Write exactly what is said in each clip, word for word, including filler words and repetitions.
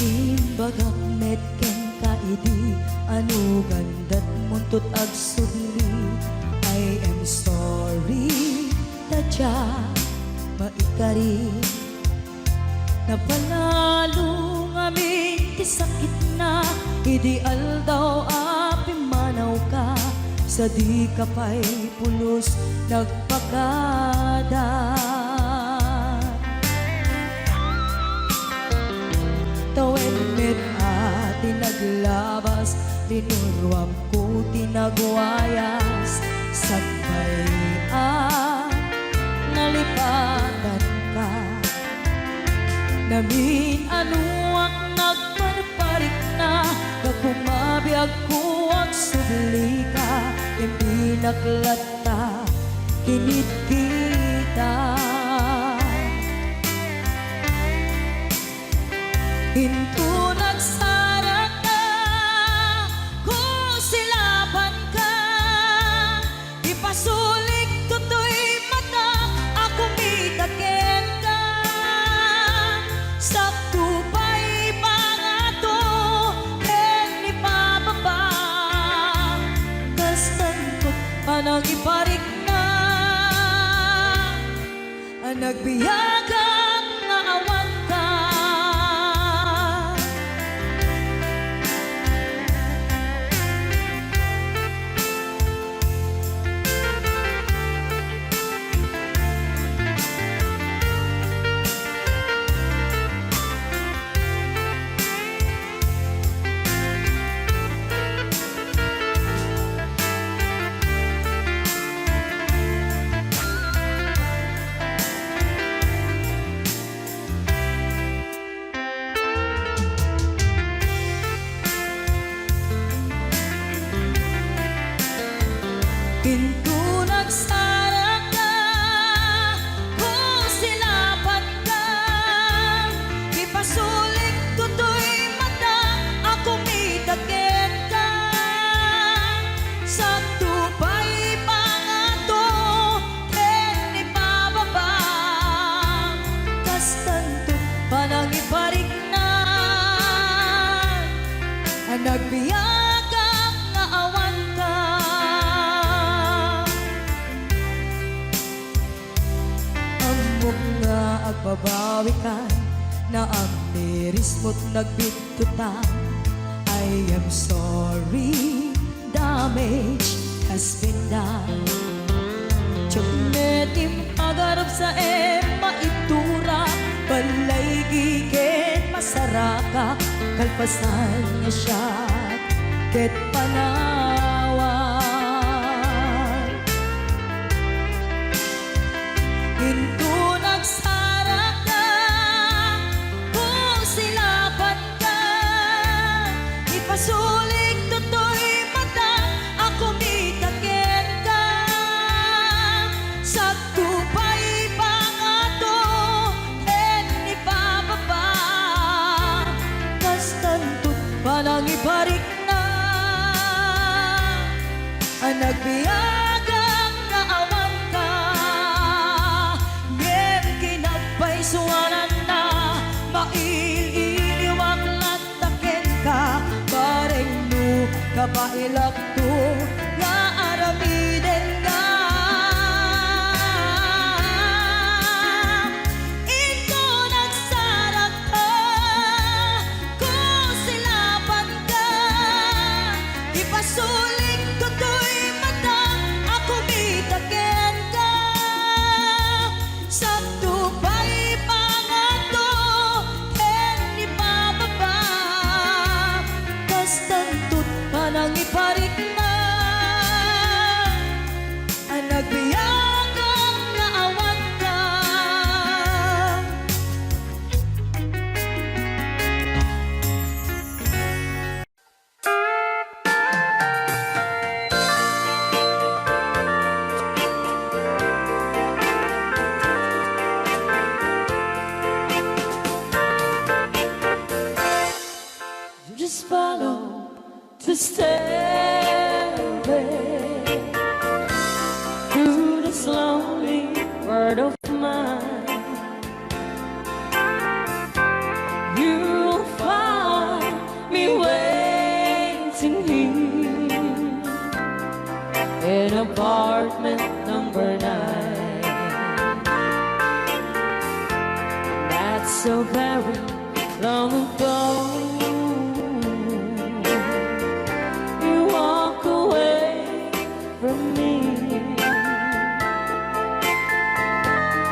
Imbagak met kenka idi anugan datmunto agsubli. I am sorry, ta diak maikari. Napalalo ngamin ti sakitna idi aldaw a pimmanawka, sadika pay pulos nagpakada. Tawen met a ti naglabas, linuruamko ti nagwayas, sakbay a nalipatanka. Namin-anoak nagparparikna, gapu mabiagko agsublika, imbinak latta kinitkita. Inton agsaraka, kusilapanka, ipasulikto toy matak a kumita kenka. Sakto pay pangato ken ipababa, kastanto panangiparikna. Nagbiagak nga awanka. Inton agsaraka, kusilapanka, ipasulikto toy matak a kumita kenka. Sakto pay pangato ken ipababa, kastanto panangiparikna. Nagbiagak nga awanka. Ammok nga agbabawikan, naamnirismo't nagbittotan. I am sorry, damage has been done. Diak met impagarupsaem maitura, ballaygi ken masarakak, kalpasan nga siak ket panawan. Inton agsaraka, kusilapanka, ipasulikto toy matak a kumita kenka. Sakto pay pangato ken ipababa, kastanto panangiparikna. Nagbiagak nga awanka, ngem kinagpaysuananna, mail-iliwak latta kenka, bareng no kabaelakto nga aramidenna. Inton agsaraka, kusilapanka, ipasulikto toy matak a kumita kenka. Sakto pay pangato ken ipababa, kastanto't panangiparikna. Nagbiagak nga awanka. You just follow the stairway through this lonely world of mine. You'll find apartment number nine. That's so very long ago. You walk away from me.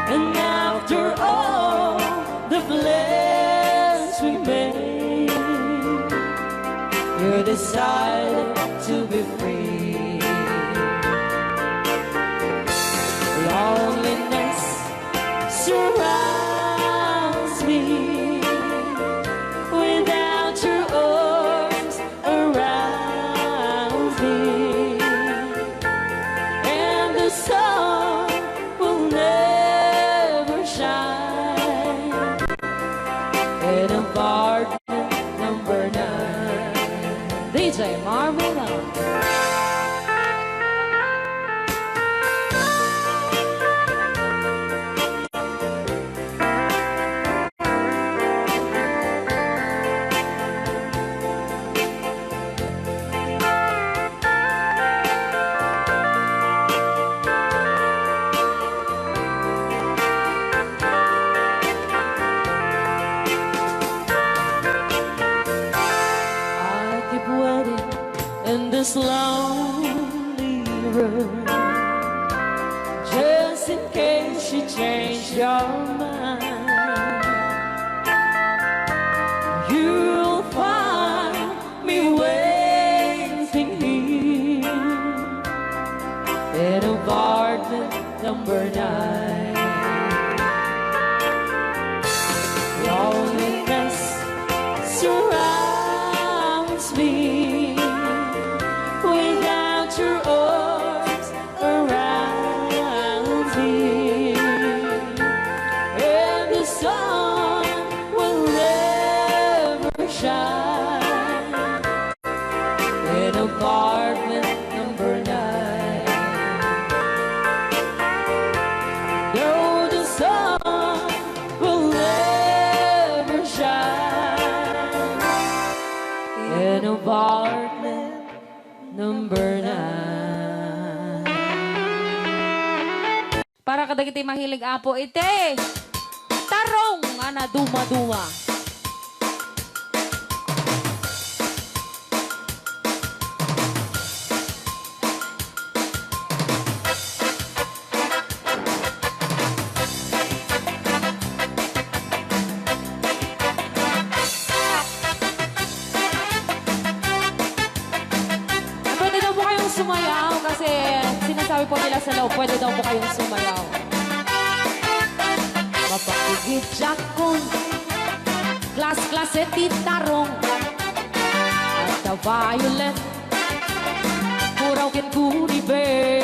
And after all the plans we made, you decided to be free. Loneliness surrounds me without your arms around me, and the sun will never shine in apartment number nine. D J Marvin Lang. I keep waiting in this lonely room, just in case you change your mind. You'll find me waiting here in apartment number nine. Loneliness surrounds me without your arms around me, and the sun will never shine in apartment number nine. Though the sun will never shine in apartment number nine. Para kadagiti mahilig, Apo, iti tarong nga naduma-duma. Pwede daw po kayong sumayaw kasi sinasabi po nila sa loob, pwede daw po kayong sumayaw. Mapakigit siya kun klas-klase ti tarong. At the violet, puraw ken guribe.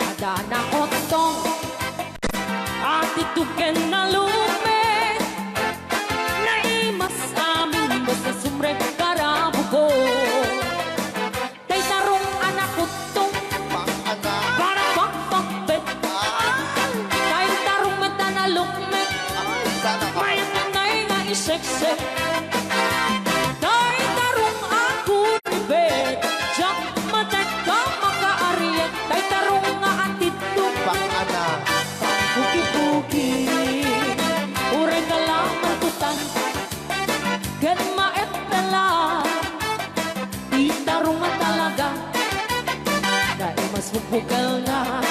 Adda nakuttong, ati tuken na lume. Naimas amin basta sumre karabuko. Tay tarong a nakuttong, para pakpakpet. Tay tarong met a nalukmek, mayat ngay nga iseksek. Tay tarong a kuribet, diak matekka makaariek. Tay tarong nga atidto, pang-ana, pangpugipugi. Uray kalaman kutan ken maetpela. Ti tarong a talaga, naimas bukbukel na.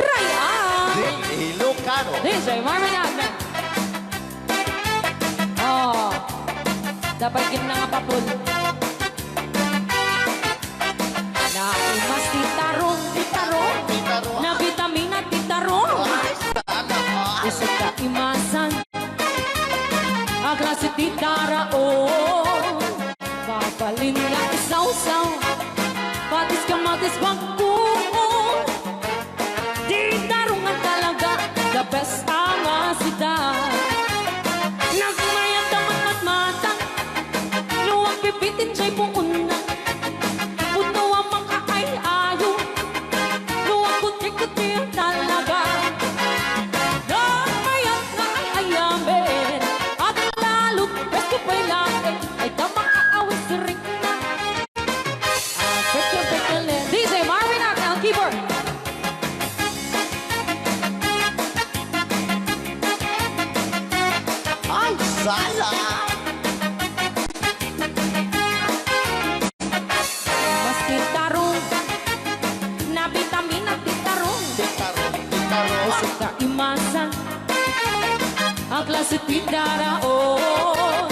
Ray-an! D J Ilocano. D J Marvin Agna. Oh, dapat gid na nga papul. Naimas ti tarong, ti tarong. Ti tarong. Nabitamina ti tarong. Ay, sana all. Isu kaimasan a klase ti tarong. Mabalin nga isawsaw, patis kamatis bangko. Ti tarong nga talaga, the best ang asita. Nagmayat a matmatmatang, no agbibitin jay puonna. Pudno a makaay-ayo, no agkutri-kutri talaga. Nagmayat nga ay-ayamen, at lalo, best ko pa'y laeng, ay ta makaawis rin na. Ah, pekle-pekle. D J Marvin Agna, Mas ti tarong, nabitamina ti tarong. Ti tarong, ti tarong. Sika imasan, a klase ti daraon.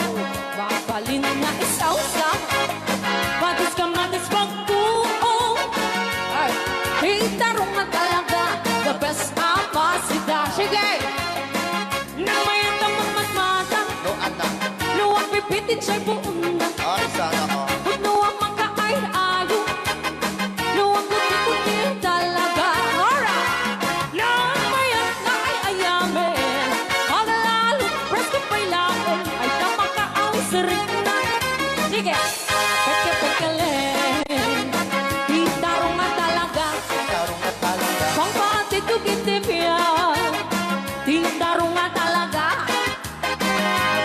Mabalin nga isawsaw, padis ka madis pagtuo. Ay, ti tarong nga talaga, the best a masida. Sige! Namayat ang magmatmata. No, anak. No, ang pipiti siya'y buong na. Ay, sana all. No, ang makaay-ayo. No, ang kuti-kuti talaga. Alright. Namayat na ay ayamen. Agalalo, presko pa'y laon. Ay, kamakaaw, sirik na. Sige. Peke-pekele. Ti tarong nga talaga. Tarong nga talaga. Pangpatitog iti biag. Ti tarong nga talaga.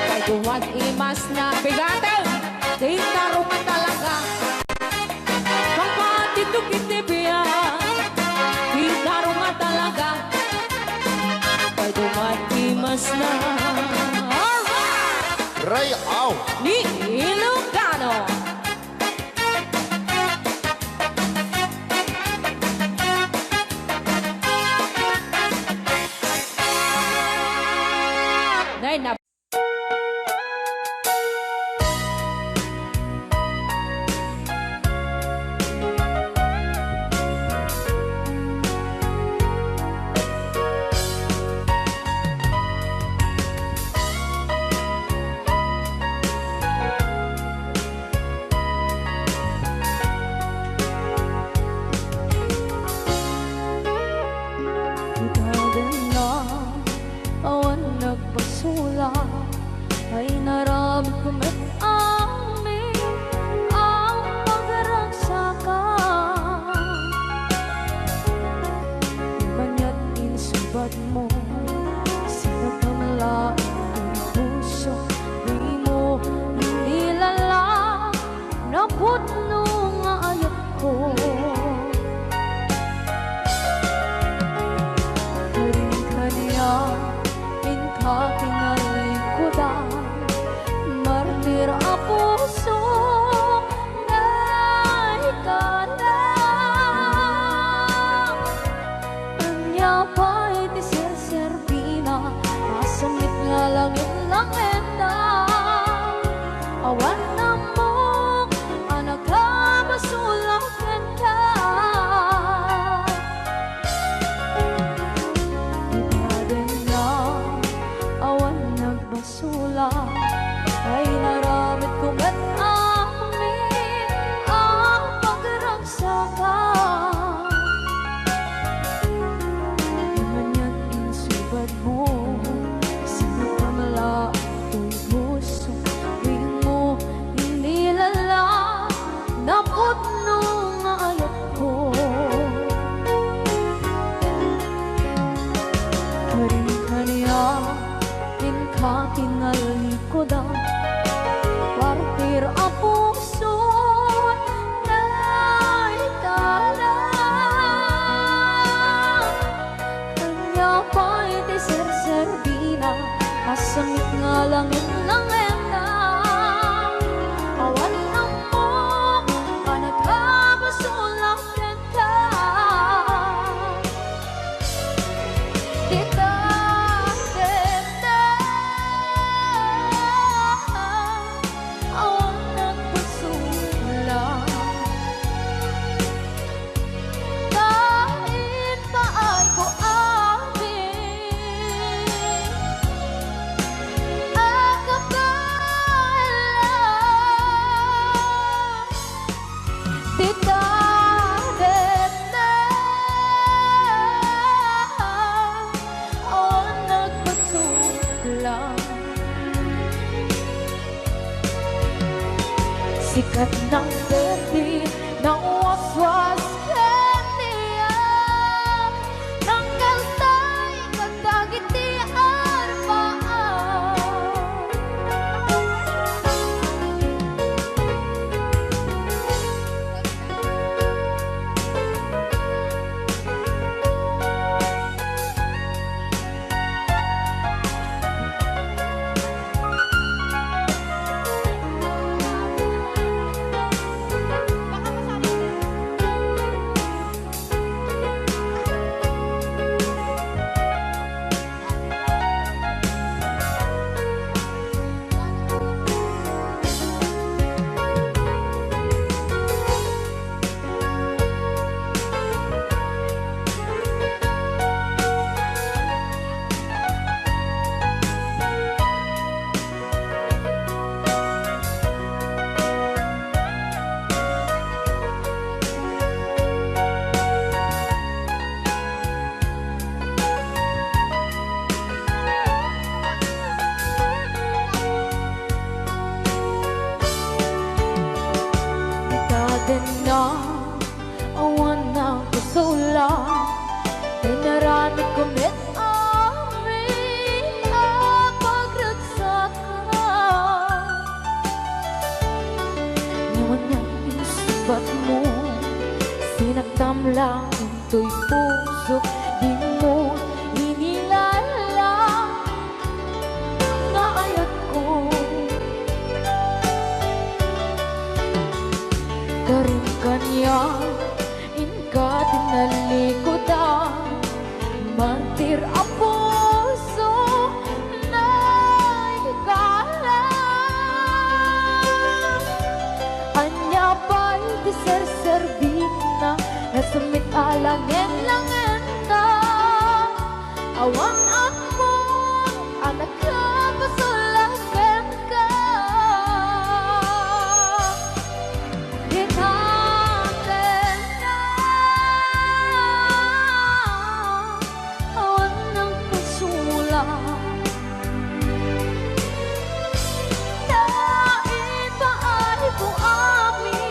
Kay duwan imas na bigaten. Ti tarong nga talaga. Pangpatitog iti biag. Ti tarong nga talaga. Kay duwan imas na. Alright! Ray, aw! Ni Ilocano. Nay, na- Ita denna awan nagpasulak, ay naramidko met amin a pagragsakak. Maniat insubadmo, sinakamla ti puso, dimo inilala. Napudno nga ayatko. Karin kaniak, inka kinalikudan, martir a puso, naikana. Ania pay ti serserbina, masamit nga langit-langitna. Awan ammok a nakabasolak kenka. Ibadenna, awan nag- basula, ay naramidko met amin a pagragsakak. Maniat insubadmo, sinakamla toy puso, dimo inilala. Napudno nga ayatko. Karin kaniak, inka kinalikudan, partir a puso, naikana. Ania pay ti serserbina, masamit nga langit-langitna. Awan ammok a nakabasolak kenka. Dita, dita, awan nagpasulak. Kain paay ko amin a kabaelan. Dita, dita, awan nagpasulak. Sikat ng birdi, nawaswas kaniak, nangkaltay kadagiti arpaam. Tula, inaramid ko met amin a pagragsakan. Ngem ania ti sibat mo, sinaktam lang intoy pusok, dimo inilalang nga ayatko. Karin kaniak, inka ti nalikudan, martir a puso, naikala. Ania pay ti serserbina, nasumit a langen-langenna. Awan ammom a nakapasulak kenka. Dinatenna, awan nang pasulak. Ta ipaay ko amin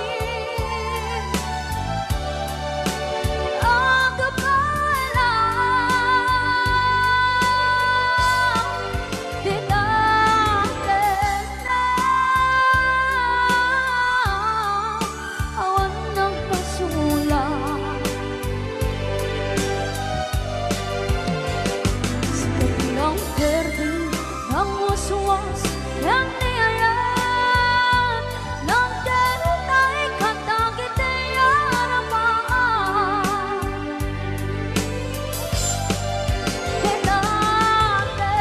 a kapalan. Dinatenna, awan nang pasulak. Sika ti nang perdi, nang waswas, nang niayan, nang terutay, kadagiti arapaak. Dinatenna,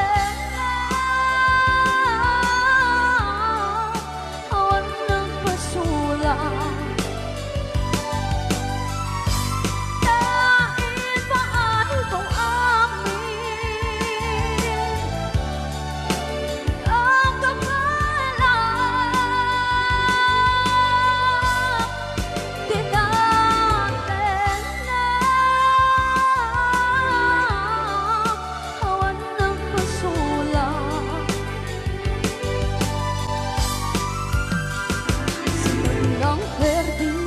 awan nang pasulak. Ta ipaay ko amin a kapalan. Dinatenna, awan nang pasulak. Sika ti nang perdi,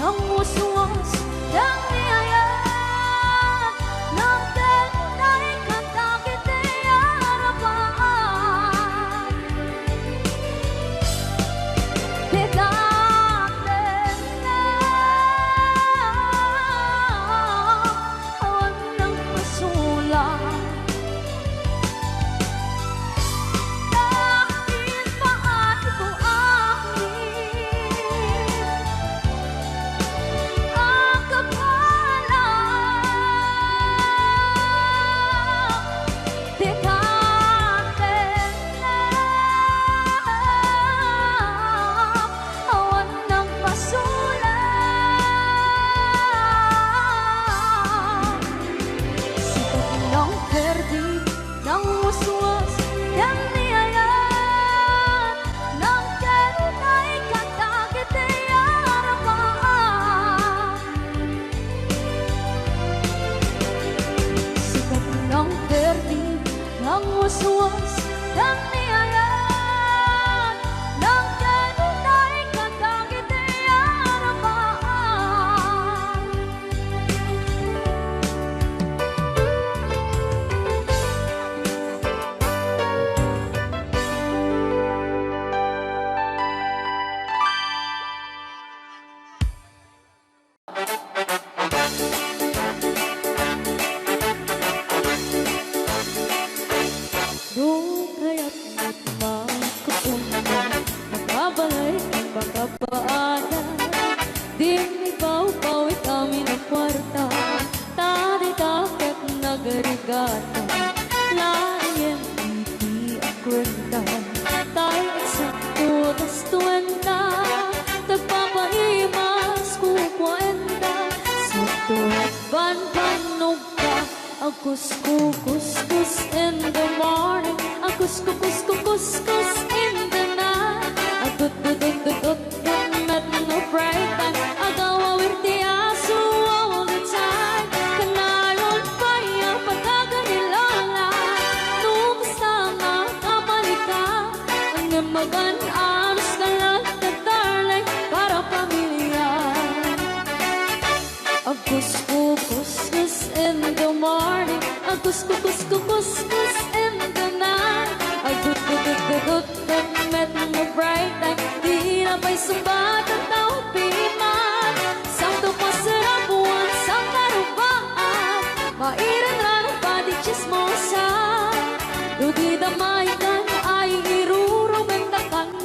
nang waswas, nang niayan, nang terutay, kadagiti arapaak. Dinatenna, awan nang pasulak. Ta ipaay ko amin a kapalan. Dinatenna, awan nang pasulak. Sika ti nang perdi, nang waswas, nang niayan, nang terutay, kadagiti arapaak. Sika ti nang perdi, nang waswas, nang niayan, nang terutay, kadagiti arapaak. No kayat met makapunna, makabalay ken makapaada, dinmi pawpawit amin a kuarta, ta dita ket nagarigata. Laeng iti a kuenta, tay eksakto gastuenta, tagpapaimas kukuenta, sakto banbannog ka. Agkuskukuskus in the morning, agkuskukuskukuskus in the night, agdutdutdutdut met no break time, agawawir ti aso all the time. Kanayon pay a pagkagan ni Lola, no kasta nga kamalika, ngem magan-anos ka latta, darling, para pamilya. Agkuskog Kuskus, kuskus in the night. Agdut, dut, dut, dut, dut, dut, met no bright light. Di na pay sumbat a tao piman. Santo, pasarapuan, sankarupaan. Mairanran a padi chismosa. No di da maikkan ay irurumendakan.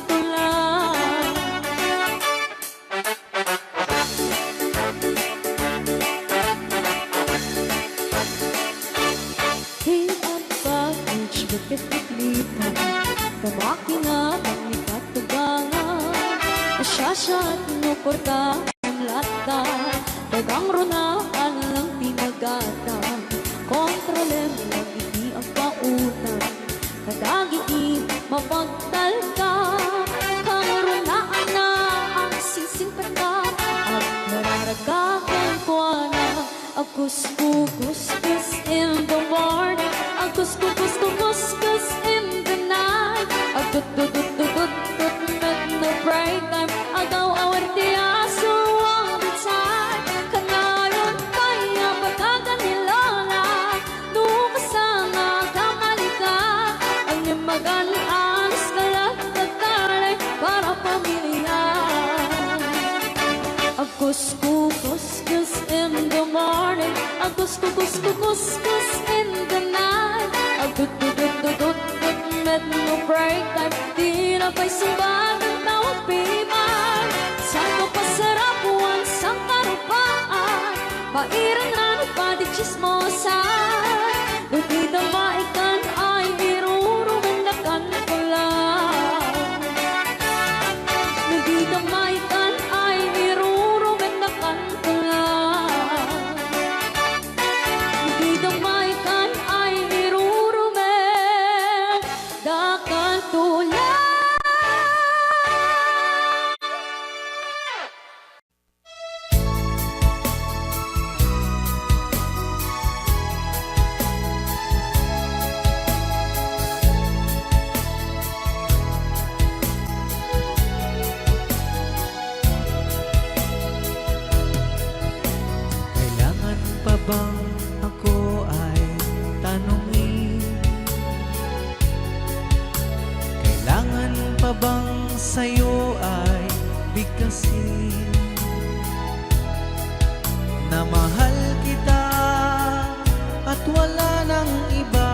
Ti advantage ket itlita, ta makina, ta ni katubangan. Asasat no porta ang lata, dagang runa, alang ti magata. Kontrolem lang iti agpautang. Kadagiti mapagtalka, karunaanna, agsingsimpetda, agmararaga kenkuana. Agkuskukuskus in the morning, agkuskukuskuskus in the night, agtuttututtutut met no break time, agaw-awar ti aso ang bitsan, kanayon pay a pagkakan ni Lola. No kasama ka, malika, ang imagan, alas ka lang, nagtalay para pamilya. Agkuskukuskus in the morning, agkuskukuskuskus in the night, agdutdutdutdutdut met no break time, di na pay sumbat ang tao piman, santo, pasarapuan, sankarupaan. Pairanran a padi chismosa, no di da maikkan ay irurumendakan ko lang. No di da maikkan ay irurumendakan ko lang. No di da maikkan ay irurumendakan ko lang. Kailangan pa bang ako ay tanungin? Kailangan pa bang sayo ay bigkasin? Na mahal kita at wala nang iba.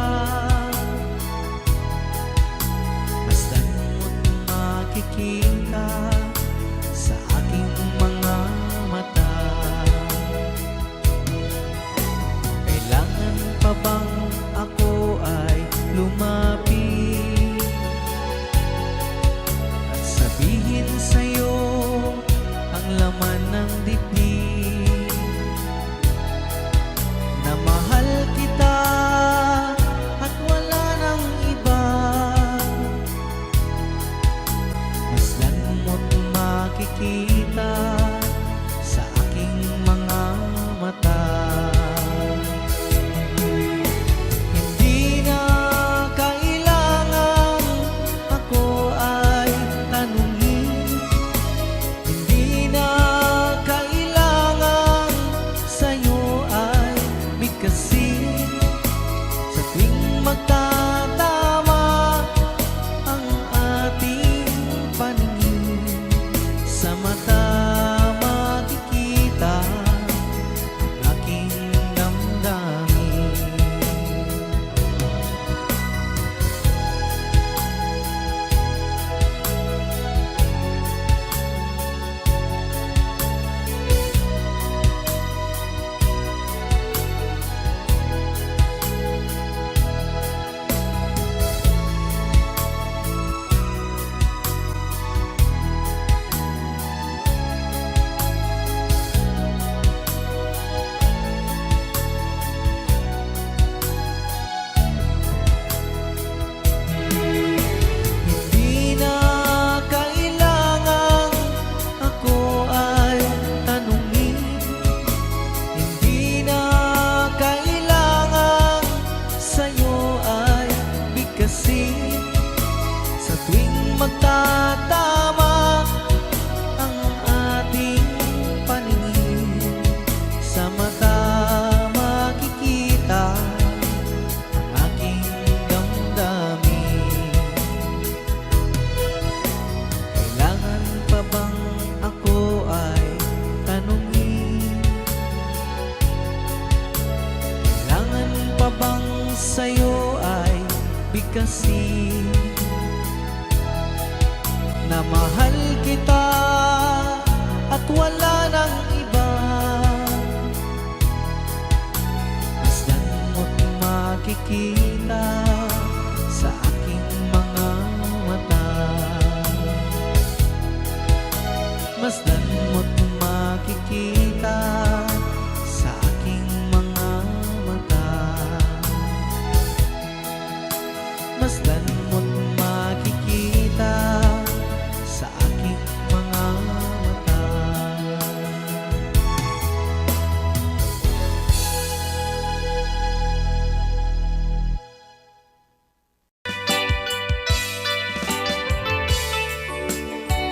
Masdan mo't makikita sa aking mga mata. Kailangan pa bang ako ay lumapit at sabihin sa'yo ang laman ng dibdib? Na mahal kita at wala nang iba. Masdan mo't makikita sa aking mga mata. Hindi na kailangan ako ay tanungin. Hindi na kailangan sa'yo ay bigkasin. Sa tuwing magtatama ang ating paningin, sa mata makikita ang aking damdamin. Hindi na kailangan ako ay tanungin. Hindi na kailangan sa'yo ay bigkasin. Sa tuwing magtatama ang ating paningin, sa mata makikita Kasi na mahal kita at wala nang iba. Masdan mo't makikita sa aking mga mata. Masdan mo't makikita sa aking mga mata. Masdan mo't makikita sa aking mga mata.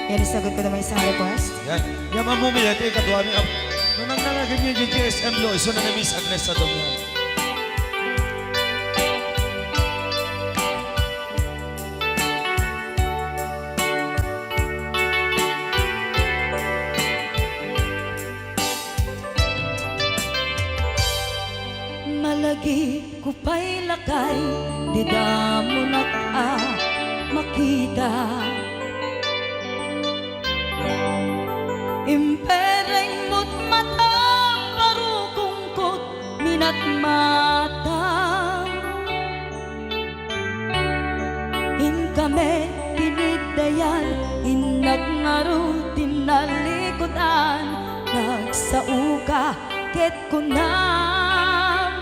Yan, isagot ko naman isang request. Yan. Yan, Ma'am Mumi, ito yung kadwa ni Ab-, nung nang nalagay niyo yung G S M Lo, iso na ni Miss Agnes sa Domingo. Malagipko pay lakay, dida monak a makita. Impereng mo't matam, barukongko't minatmatam. Inkami tiniddayan, innak ngarud ti nalikudan, nagsaoka ket kunam,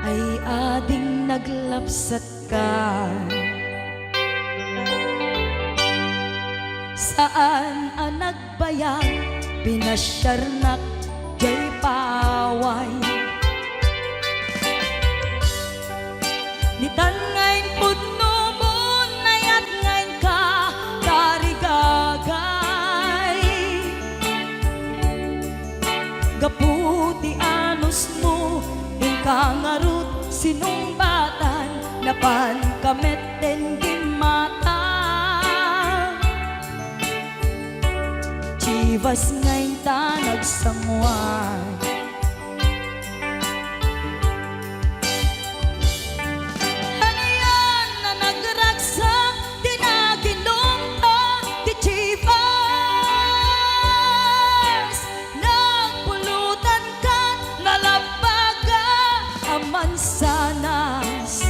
ay ading naglapsatka. Saan a nag- bayag, pinasiarnak jay paway. Ditan nga impudnomon, nayat nga inka tarigagay. Gapu ti anusmo, inka ngarud sinungbatan, napanka met ten gimmata. Chivas nga inta nagsanguan. Anian a nagragsak ti naginumta ti Chivas? Nagpulutan kat nalabbaga a mansanas.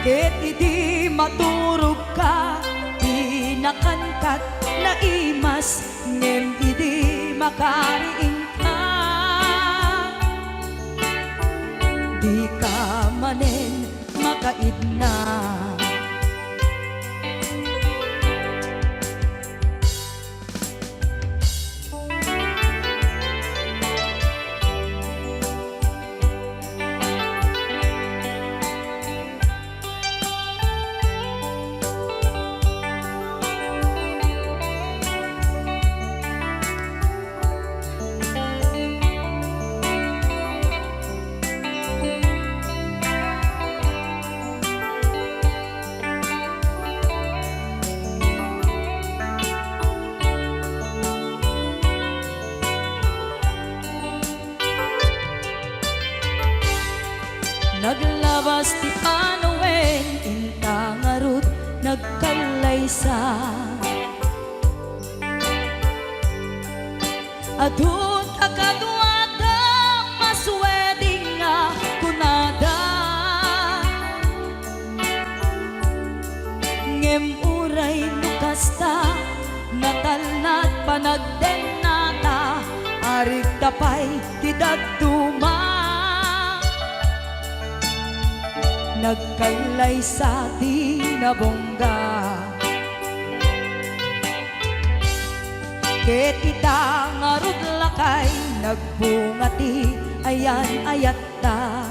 Ket idi maturogka, dinakan kat naimas, ngem idi makariingka, dika manen makaidna. Naglabas ti panawen, inta ngarud nagkallaysa. Adun a kaduada, maswedding nga kunada. Ngem uray no kasta, natalna ti panagdennata, arigta pay ti dadduma. Nagkallaysa ti nabungga. Ket ita ngarud lakay, nagbunga ti ayan-ayatta.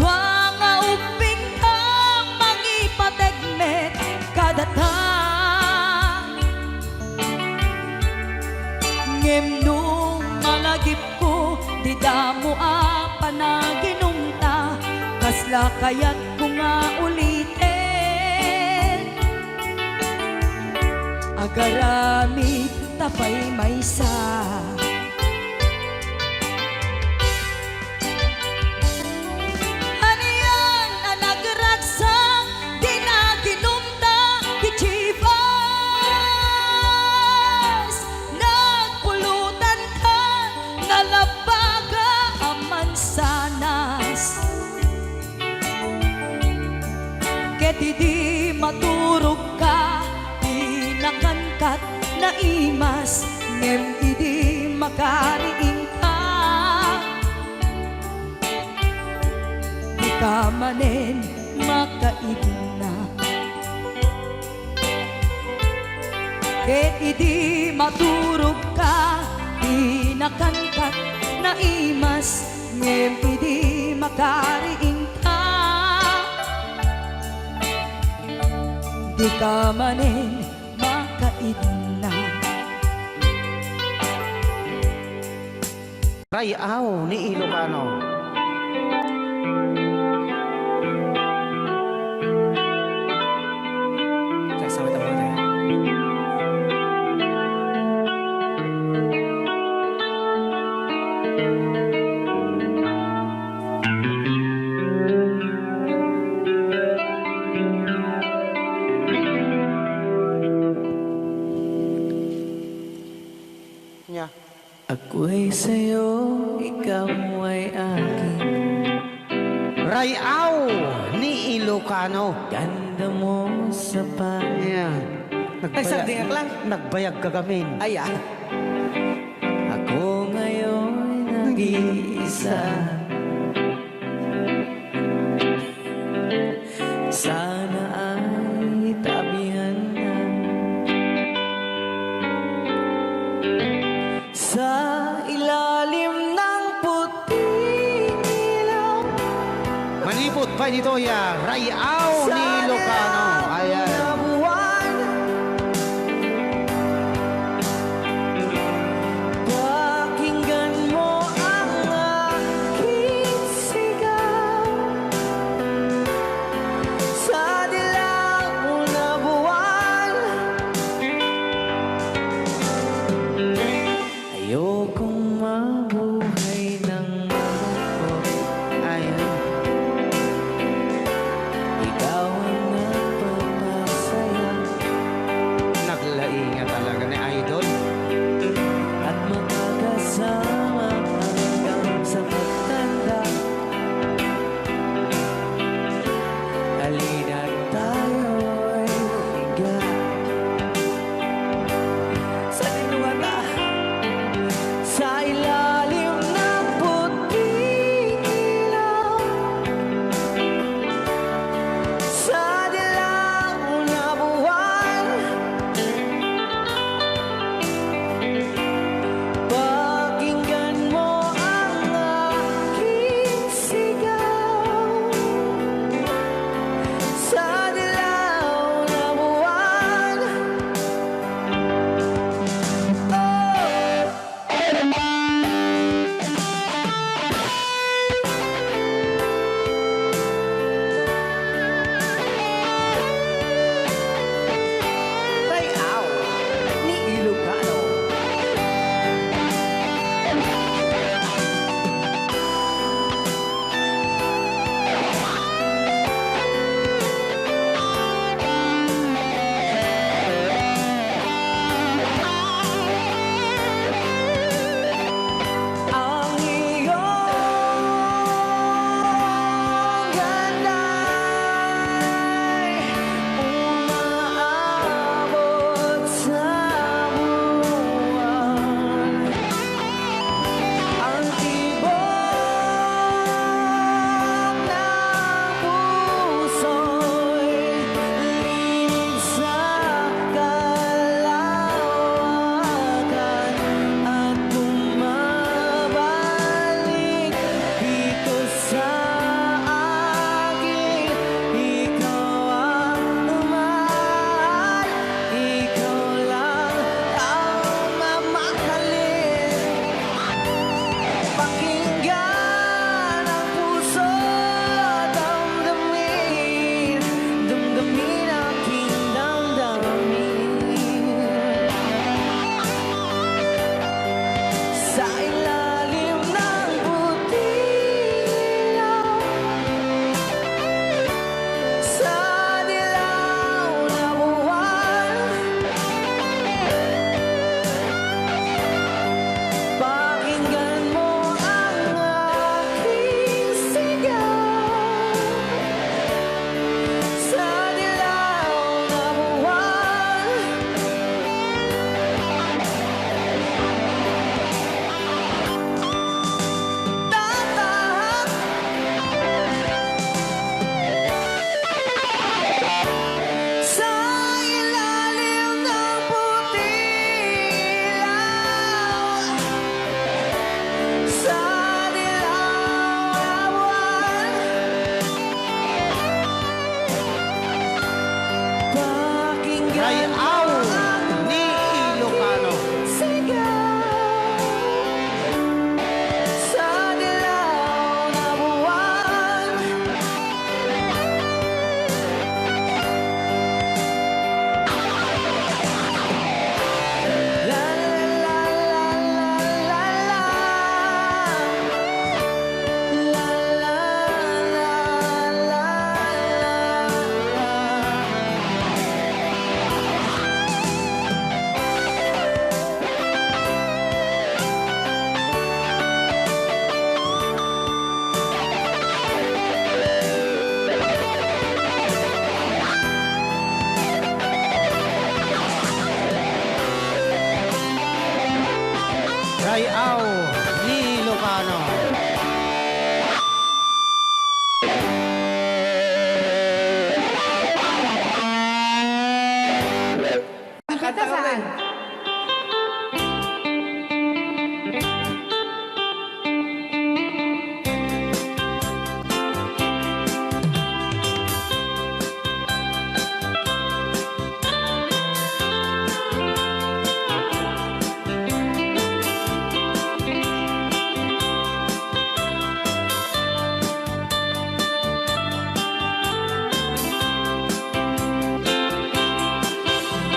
Dua nga ubbingka, mangipateg met kadata. Ngem no malagipko, ti damo a panaginumta, kasla kayatko nga uliten? Agaramidta pay maysa. Idi maturogka, di nakankat naimas, ngem idi makariingka, dika manen makaidna. Ket idi maturogka, di nakankat naimas, ngem idi makariingka, dika manen makaidna. Ray-aw ni Ilocano. Sasawit ang mga tayo. Nya. Ako'y sa'yo, ikaw ay akin. Ray-aw ni Ilocano. Ganda mo sa pa- Yeah. Ay, sagdi nga lang. Nagbayag ka gamin. Ay, ah. Ako ngayon nag-iisa. Sana ay tabihan na sa ilalim ng puting ilaw. Manipod pay ditoy a Ray-aw ni Ilocano. Ayan. Pakinggan mo ang aking sigaw sa dilaw na buwan. Ayokong mabuhay nang malungkot. Ayan. Ikaw ang nagpa-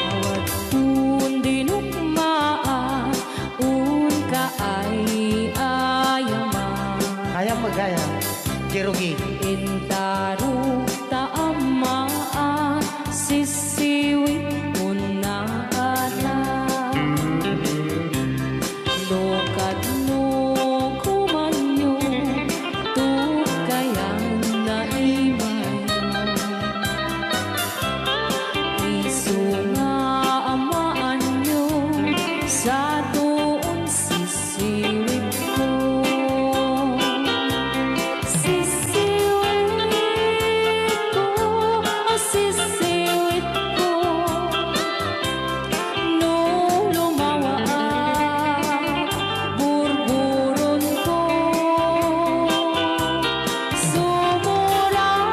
Awattun dinukmaat, unka ay ayaman. Kayam magayam, Jerugi. Intaruk ta ammaat, sisiwit unna ada. No kadno komanyo, tukkayan na imaymo. Isu nga ammaanyo, satuon sisiwitko. Sisiwitko, sisiwitko. No lumawaak, burburonko. Sumurang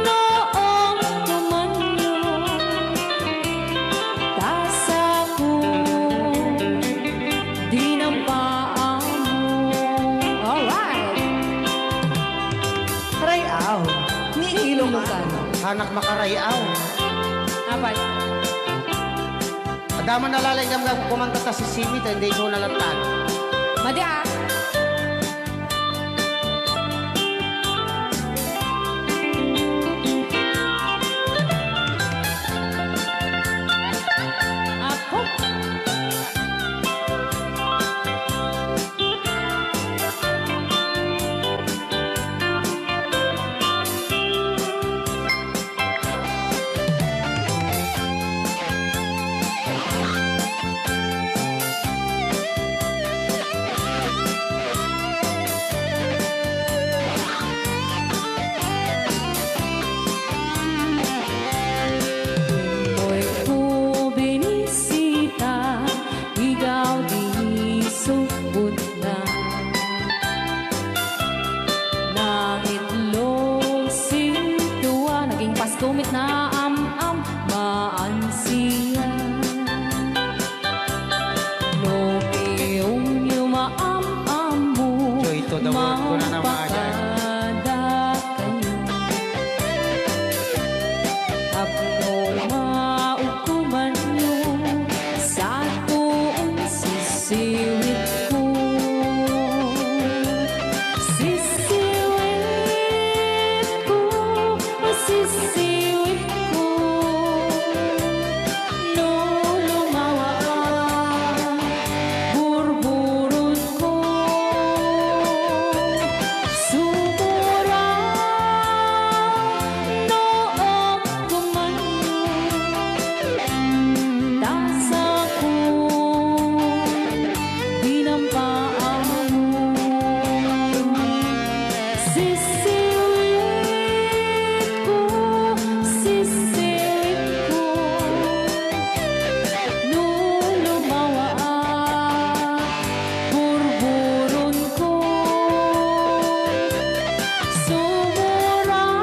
no agtumanyo, ta sako dinampa ammo. Alright! Ray-aw ni Ilocano. Hanak makarayaw. Apay? Adda man nalaing gamgam kumanta ta sisiwit, ta indi isu na lantan. Madi, ah. Apo. Moyko binisita, igaw di subot na. Nangitlog sintua, naging pasto met na am-am, maansiya. No piyongyo maam-ammo, Joy to the world, kuna na, mga dyan. Mapakada kayo. Tapno maukomanyo, satuon sisiwitko. Sisiwitko, sisiwitko. No lumawaak, burburonko. Sumurang no agtumanyo, ta sako dinampa ammo. Sisiwitko, sisiwitko. No lumawaak, burburonko. Sumurang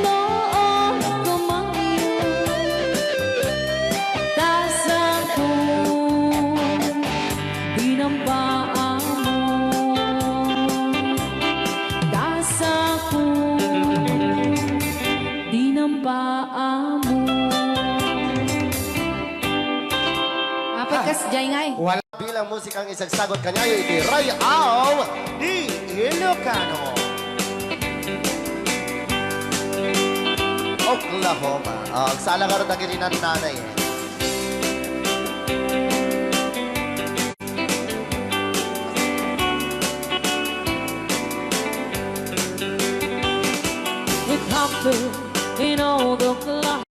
no agtumanyo, ta sako dinampa ammo. Ta sako dinampa ammo. Apat kas jay ngay. Wala bilang musikang isagsagot kaniayo iti Ray-aw ni Ilocano. Oklahoma. Ah, agsala ngarud dagiti nannanay. It happened in Old Oklahoma.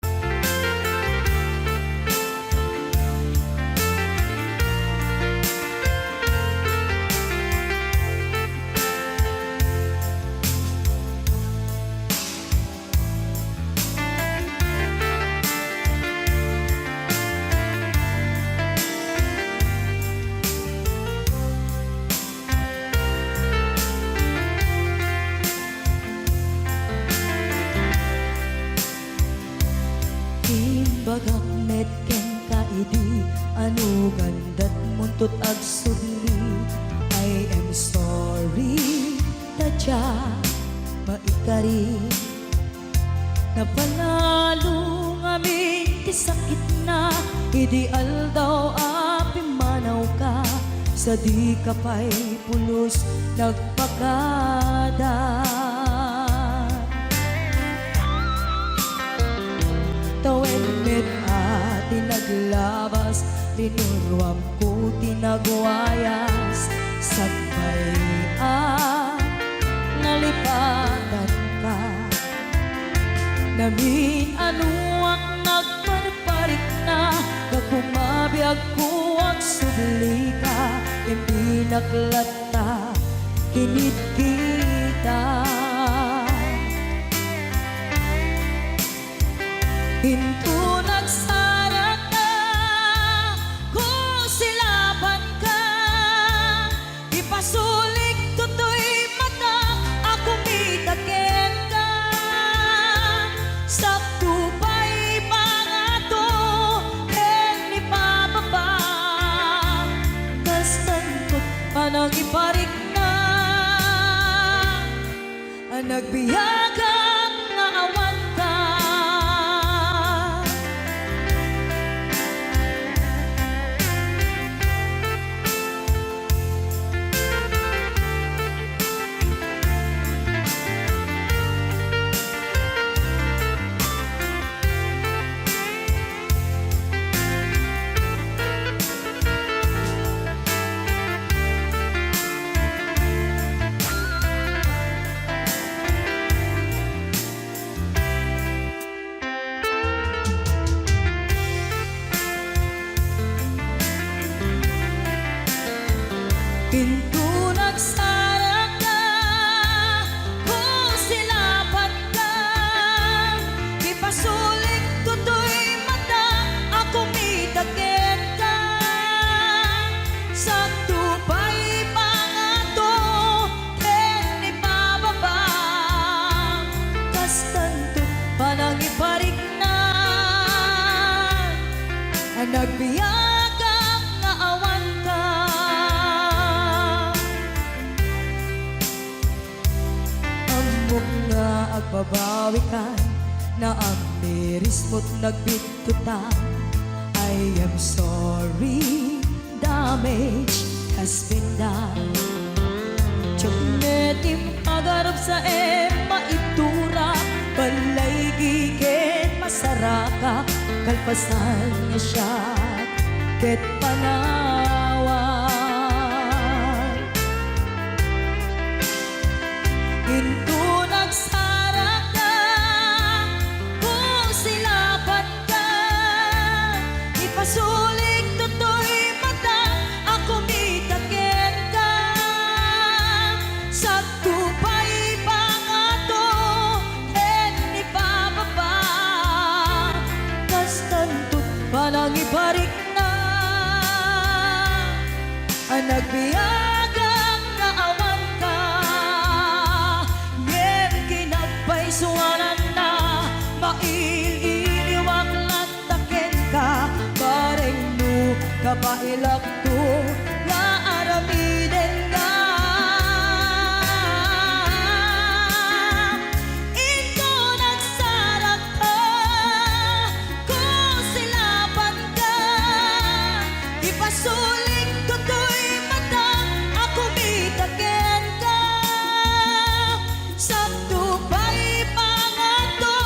agsubli. I am sorry, ta dia maikari. Napanalo ngamin ti sakitna idi aldaw a pimmanawka, sadika pay pulos nagpakada. Tawen met a ti naglabas, linuruamko ti nagwayas, sakbay a nalipatanka. Namin-anuak nagparparikna, gapu mabiagko agsublika, imbinak latta kinit kita. Inton agsarakka, kusilapanka, ipasulik toy matak a kumita kenka. Sakto pay pangato ken ipababa, kastan to't panangiparikna a nagbiagak nga awanka. Inton agsarakka, kusilapanka, ipasulik toy matak a kumita kenka. Sakto pay pangato ken ipababa, kastan to't panangiparikna a nagbiagak nga awanka. Ammok nga agbabawikan, naamirismo't nagbittotan. I am sorry, damage has been done. Diak met impagarupsaem, maitura, ballaygi ken masarakak, kalpasan nga siak ket panawak. Inton agsarakka, kusilapanka, ipasulik toy matak a kumita kenka. Sakto pay pangato ken ipababa, kastan to't panangiparikna a nagbiagak nga awanka. Ngem kinagpaysuananna, mail-iliwak latta kenka, bareng no kabaelakto nga aramidenka. Inton agsarakka, kusilapanka, ipasulik toy matak a kumita kenka. Sakto pay pangato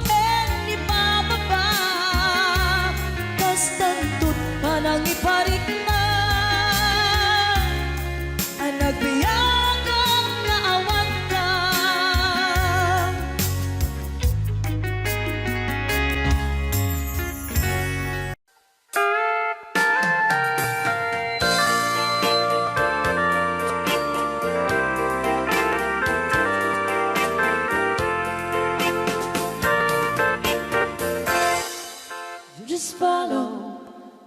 ken ipababa, kastan to't panangiparikna a nagbiagak nga awanka. You just follow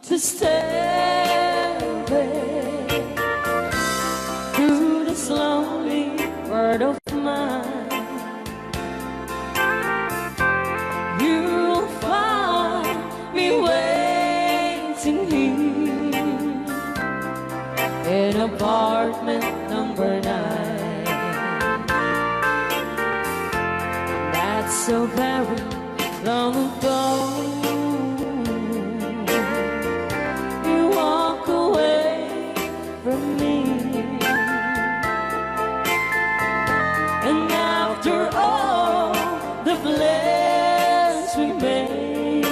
the stairway through this lonely world of mine. You'll find me waiting here. So very long ago, you walk away from me. And after all the plans we made,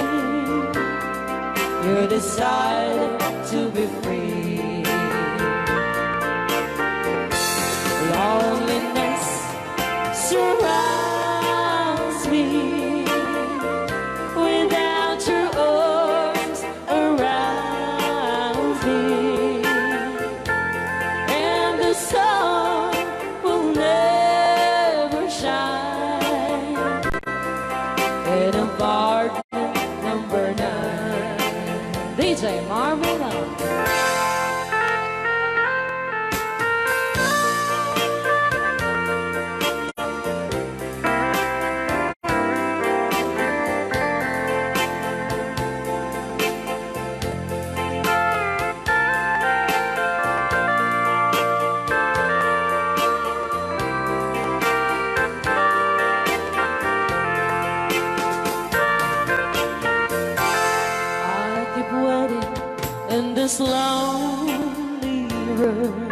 you decided to be free. Loneliness surrounds me without your arms around me, and the sun will never shine in apartment number nine. D J Marvin Love. I keep waiting in this lonely room,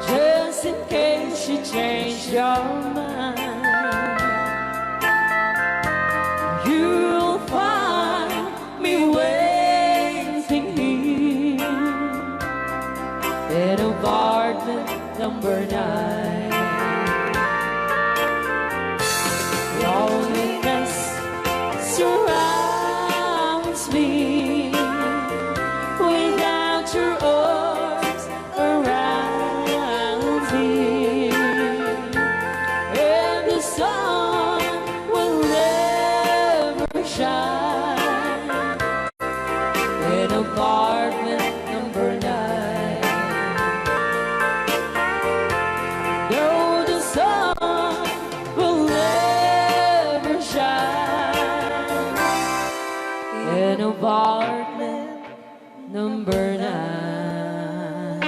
just in case you change your mind. You'll find me waiting here in apartment number nine. Loneliness surrounds me without your arms around me, and the sun will never shine in apartment number nine. Though the sun will never shine in apartment number nine.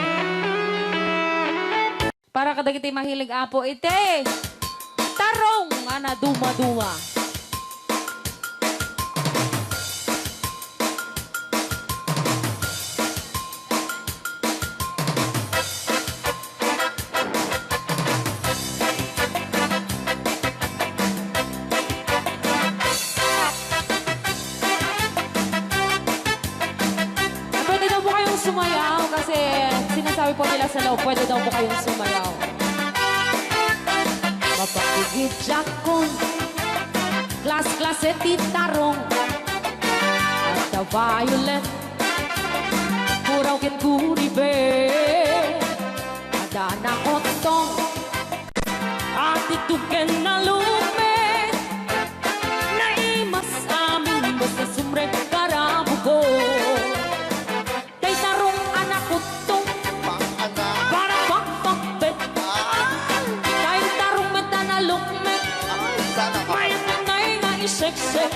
Para kadagiti mahilig, Apo, iti tarong nga nadumaduma. Pwede daw po kayong sumayaw kasi sinasabi po nila sa loob, pwede daw po kayong sumayaw. Mapakigit jakon, klas-klase ti tarong, at the violet, puraw ken guribe, adda na ottong, ati tuken na lume, naimas amin basta sumre karabuko. Tay tarong a nakuttong. Pang-ana. Para pagpakbet. Ah. Tay tarong met a nalukmek. Ay, sana ka. Mayat nga iseksek.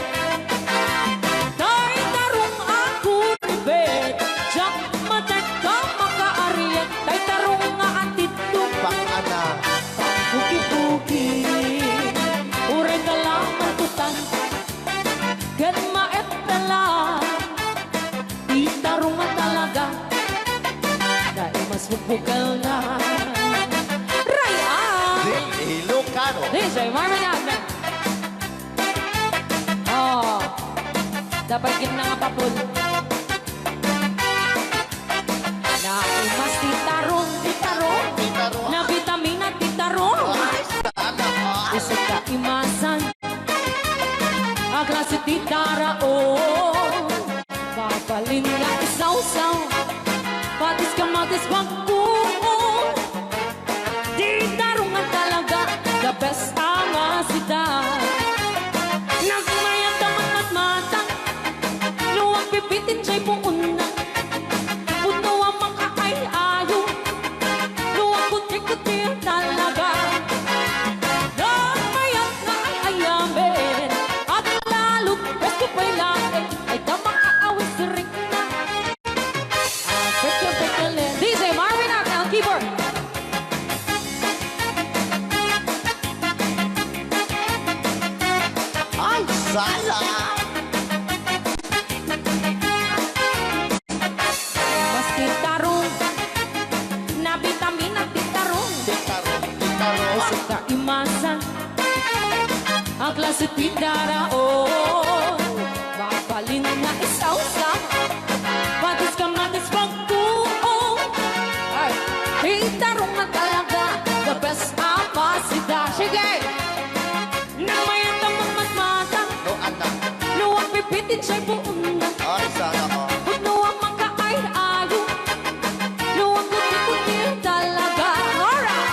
Tay tarong a kuribet. Diak matek a makaariek. Tay tarong nga atidto. Pang-ana. Pangbugi-bugi. Uray kalaman kutan. Ket maetela. Ti tarong a talaga, naimas bukbukel na. Ray-an! Di Ilocano. D J Marvin Adnan. Oh, dapat gid na nga papul. Naimas ti tarong, ti tarong, ti tarong. Nabitamina ti tarong. Ay, sana all. Isu kaimasan. A klase ti taraon, mabalin nga isawsaw, patis kamatis bagkuon. Ti tarong a talaga, the best a masita. Nagmayat a matmatmatang, no agbibitin jay puonna. Pudno a makaay-ayo, no agkutri-kutri talaga. Nagmayat nga ay-ayamen, at lalo, presko pay laeng, ay da makaawis rikna. Ah, pekle-pekle. D J Marvin. Sala! Mas ti tarong, nabitamina ti tarong. Ti tarong, ti tarong. Ay, sika imasan. A klase ti daraon. Mabalin nga isawsaw. Patis kamatis pagtuo. Ay, ti tarong nga talaga. The best a masida. Sige! Namayat a magmatmata. No, anak. No, agpipiti diay buonna. Ay, sana all. No, a makaay-ayo. No, agkuti-kuti talaga. Alright.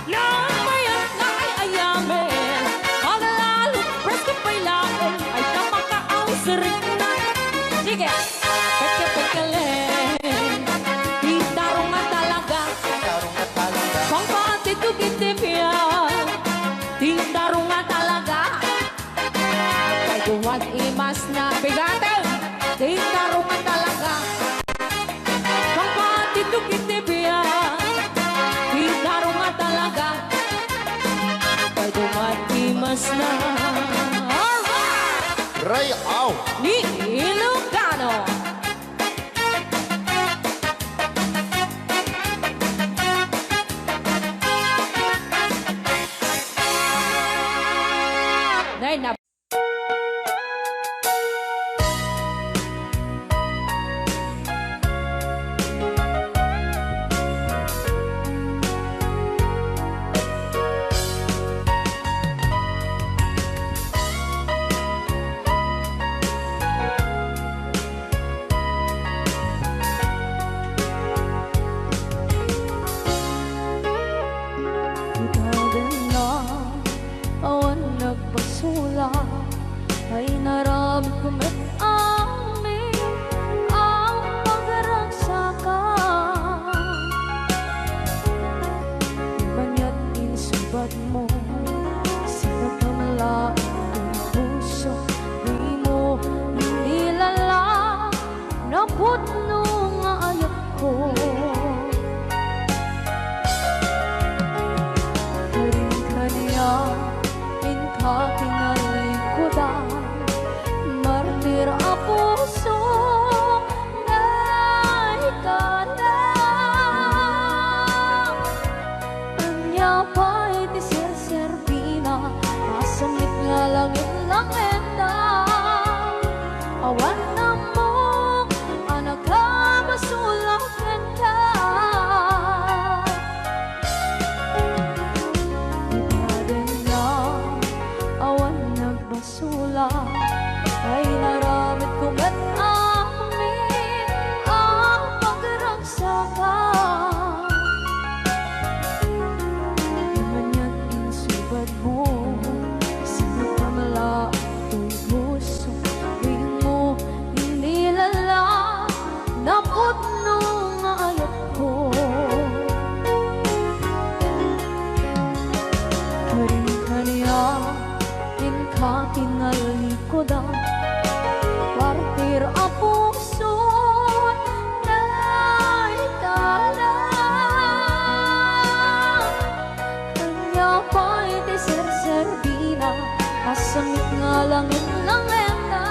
Namayat nga ay-ayamen. Agalalo, presko pay laeng. Ay, ta makaaw sirikna. Sige. Pekepekelen. Ti tarong nga talaga. Tarong nga talaga. Pangpatitog iti biag. Ti tarong nga talaga. Kay duwan imas na bigaten. Ti tarong nga talaga. Pangpatitog iti biag. Ti tarong nga talaga. Kay duwan imas na. Alright! Ray, aw! Ni Ilocano. Nay, na- Ita denna, awan nagpasola, ay naramidko met amin a pagragsakak. Maniat insungbatmo, sinagamla ti puso, dimo inilala. Napudno nga ayatko. Karin kaniak, inka kinalingkodan, martir a puso, naikana. Ania pay ti serserbina, a sangit nga langit-langitna. Awan ammok a nakabasolak kenka. Ibadenna, awan nag- basula, ay naramidko met amin a pagragsakak. Maniat insungbatmo, sinagamla ti puso, dimo inilala. Napudno nga ayatko. Karin kaniak, inka kinalingkodan, partir a puso, naikana. Ania pay ti serserbina, a sangit nga langit-langitna.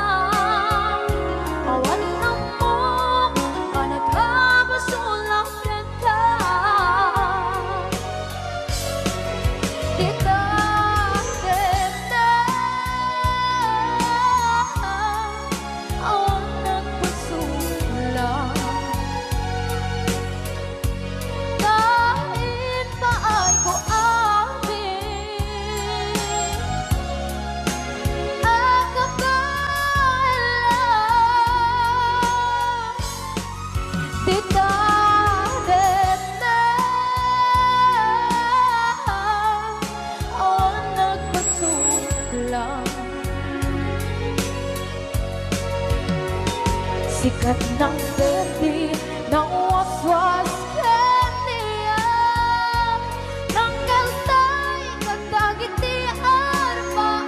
Awan ammok a nakabasolak kenka. Dita, dita, awan nagpasolak. Kain paayko amin a kabaelan. Dita, dita, awan nagpasolak. Sikat nang berdi, nang waswas kaniak, nang kaltay kadagiti arpaam.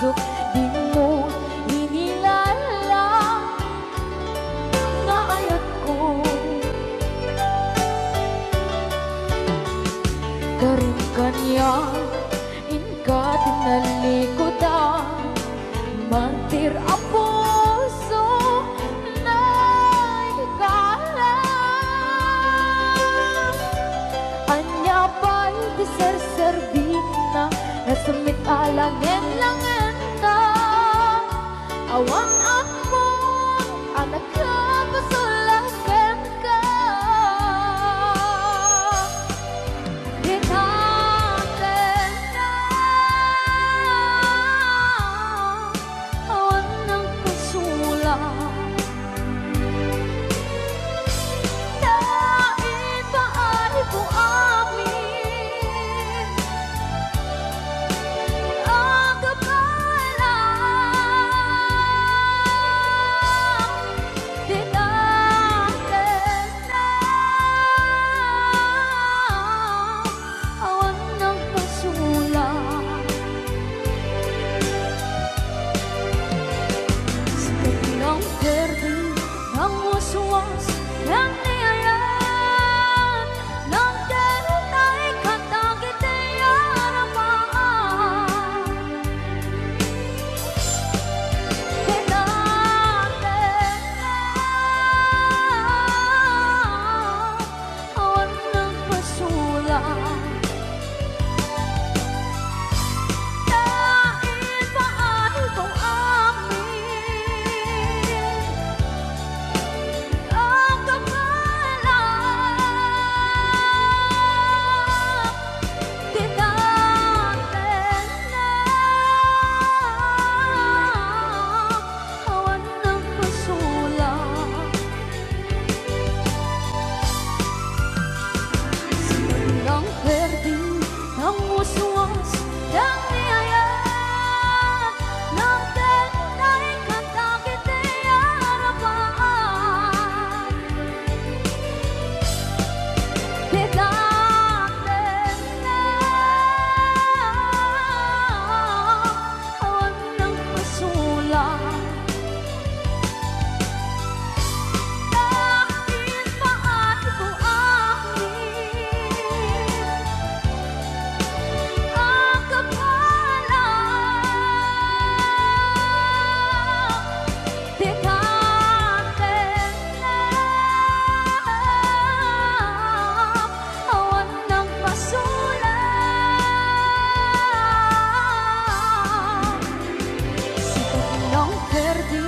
Dimo inilala nga ayatko. Karin kaniak, inka ti nalikudan, martir a puso, naikala. Ania pay ti serserbina, nasemmit a langen-langenna. Awan ammom a nakapasulak kenka. Dinaten na awan nagpasulak. Ta ipaayko amin a kapalan. Dinaten na awan nagpasulak. Sika ti nang perdi, nang waswas, nang ni ayat, nang dayta ikatag iti arapan. Dinaten na awan nagpasulak. Ta ipaayko amin a kapalan. Dinaten na awan nagpasulak. Nang perdi, nang waswas, nang ni ayat, nang dayta ikatag iti arapan. Dinaten na awan nagpasulak. Ta ipaayko amin a kapalan. Dinaten na awan nagpasulak. Sika ti nang perdi,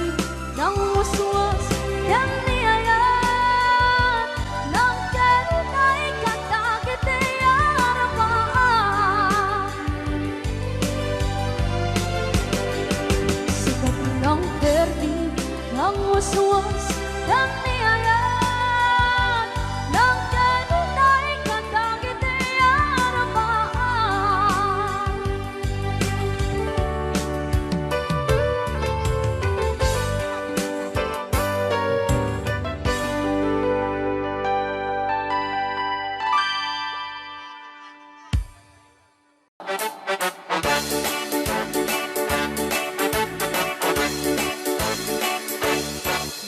nang waswas, nang ni ayat, nang dayta ikatag iti arapan. Sika ti nang perdi, nang waswas, nang ni ayat, nang dayta ikatag iti arapan.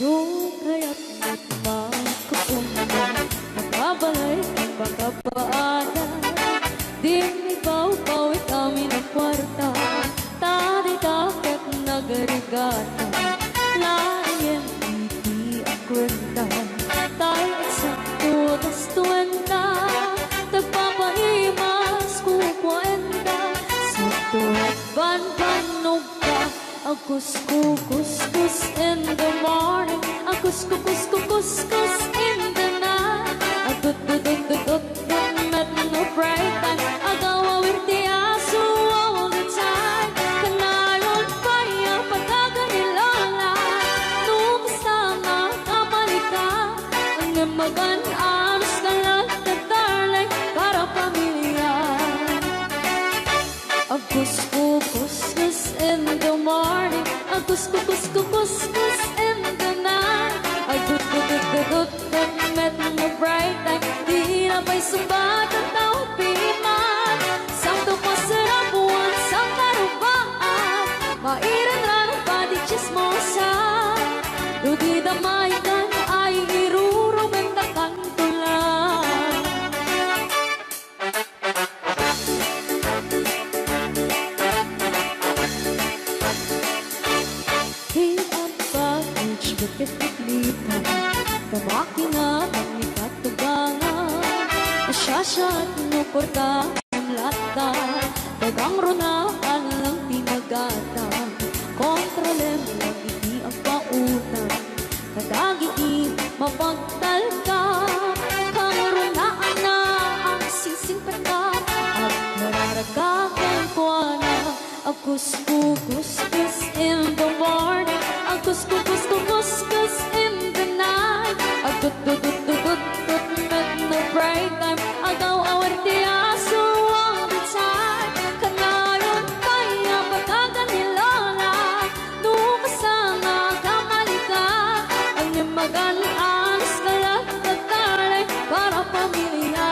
No kayat met makapunna, makabalay ken makapaada, dinmi pawpawit amin a kuarta, ta dita ket nagarigata, laengen iti a kuenta, tay eksakto gastuenta, tagpapaimas kukuaenta, sakto banbannog Agkuskukuskus in the morning. Agkuskukuskuskus in the night. Agdududududut met no bright time. Agawawir ti aso all the time. Kanayon pay a pagkakan ni Lola. No kasta nga kamalika, ngem magan-anos ka lang, darling, para pamilya. Agkuskukuskus in the morning, agkuskukuskuskus in the night. Agdududududut met no bright time. Di na pay sungbat a tao piman. Sakto pasarabuan sa karubaan. Pairen ra no padi chismosa, no dida maikkan ay irurumendakanto la. Ti advantage ket iplita, ta makina, ta mikatugangan, asiasiat no kuarta, latta, dagang runa, alang ti magata, kontrolem lang iti agpautang, kadagiti mapagtalka, kangrunaan na agsingsinperka, agmararaga kenkuana, agkuskukuskus in the morning, agkuskukuskukuskus in the night, agtuttututtutut met no break time, agaw-awar ti aso all the time, kanayon pay a pagaga ni Lola, no kasano ka malika, ang imagan alas ka lang nagtali para pamilya.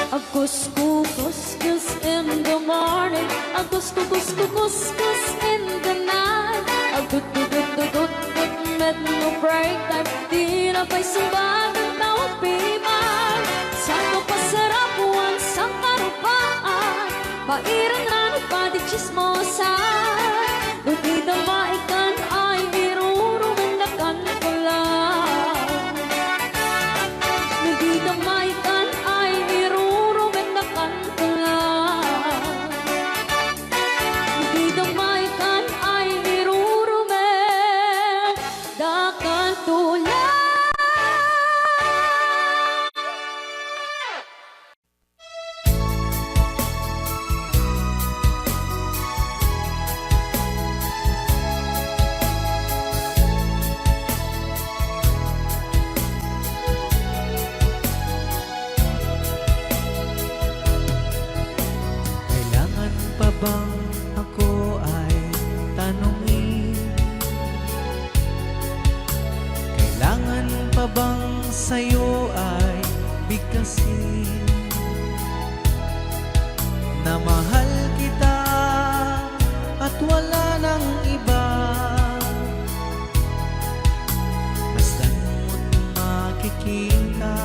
Agkuskukuskus in the morning, agkuskukuskukuskus in the night, agdutdutdutdut met no break time, di na pay sumbagan tao piman, sangkapasarapuan, sangkarupaan, pairen ra no padi chismosa, no dida maikkan ay irurumendakanto la. No dida maikkan ay irurumendakanto la. No dida maikkan ay irurumendakanto la. Kailangan pa bang ako ay tanungin? Kailangan pa bang sayo ay bigkasin na mahal kita at wala nang iba? Masdan mo't makikita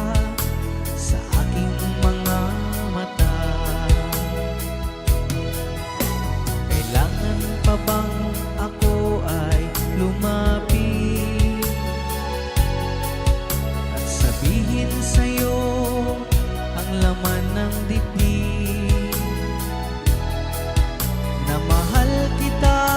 sa aking mga mata. Kailangan pa bang ako ay lumapit at sabihin sa'yo ang laman ng dibdib na mahal kita?